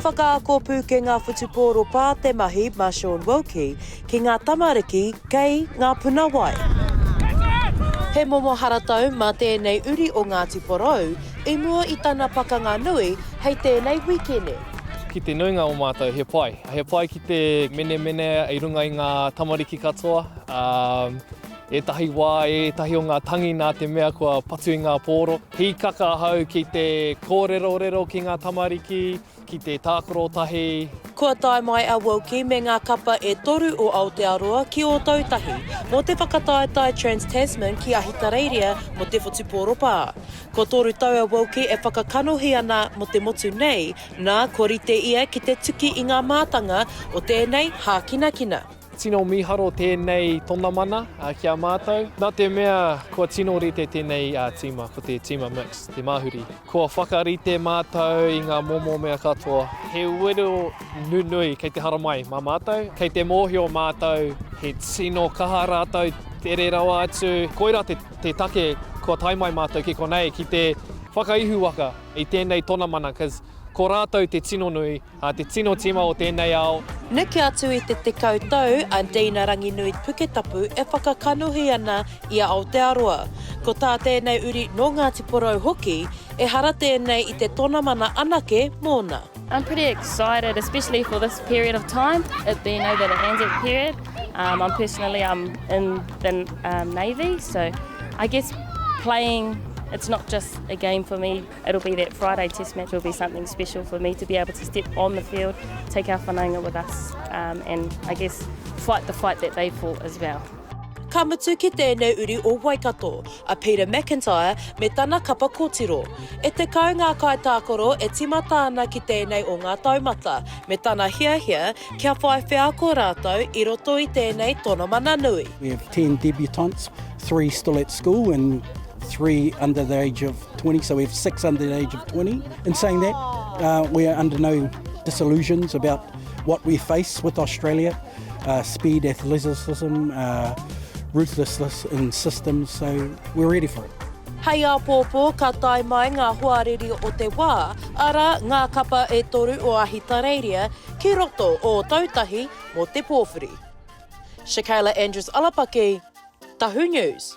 whakaako pūkenga whutupōro pā te mahi mā Sean Wilkie ki ngā tamariki kei ngā puna wai. He momo haratau mā tēnei uri o Ngāti Porou i mua i tana pakanga nui hei tēnei wīkene. Ki te nuinga o mātou, he pai. He pai ki te menemene i runga i ngā tamariki katoa. Ētahi wā, ētahi o ngā tangi nā te mea kua patu i ngā pōro. Hīkaka ahau ki te kōrerorero ki ngā tamariki, ki te tākaro tahi. Kua tae mai a Wilkie me ngā kapa e toru o Aotearoa ki Ōtautahi mō te whakataetae Trans-Tasman ki Ahitereiria mō te whutupōro pā. Kua toru tau a Wilkie e whakakanohi ana mō te motu nei, nā, kua rite ia ki te tuki i ngā mātanga o tēnei hākinakina. Tino mīharo tēnei tonamana ki a mātou, nā te mea kua tino rite tēnei tīma, ko te tīma mix, te māhuri. Kua whakarite mātou i ngā momo mea katoa. He wero nunui kei te haramai mā mātou. Kei te mōhio mātou he tino kaha rātou, tere rawa atu. Koirā te take kua tae mai mātou ki konei, ki te whakaihuwaka i tēnei tonamana, cause ko rātou te tino nui. A te tino tima o tēnei ao. Neke atu i te 10 tau a Dina Ranginui Puketapu e whakakanohi ana i a Aotearoa. Ko tā tēnei uri nō Ngāti Porou hoki, ehara tēnei i te tonamana anake mōna. I'm pretty excited, especially for this period of time, it being over the Anzac period. Um, I'm personally I'm in the um, Navy, so I guess playing, it's not just a game for me, It'll be that Friday test match will be something special for me to be able to step on the field, take our whanaunga with us um, and I guess fight the fight that they fought as well. Ka mutu ki tēnei uri o Waikato, a Peter McIntyre me tana kapa kōtiro. E 10 ngā kaitākaro e tīmata ana ki tēnei o ngā taumata, me tana hiahia kia whai wheako rātou i roto i tēnei tonamana nui. We have 10 debutants, three still at school and three under the age of 20, so we have six under the age of 20. In saying that, uh, we are under no disillusions about what we face with Australia, uh, speed, athleticism, uh, ruthlessness in systems, so we're ready for it. Hei āpōpō ka tae mai ngā hoariri o te wā, arā, ngā kapa e toru o Ahitereiria ki roto o Ōtautahi mō te pōwhiri. Shakayla Andrews Alapaki, Tahu News.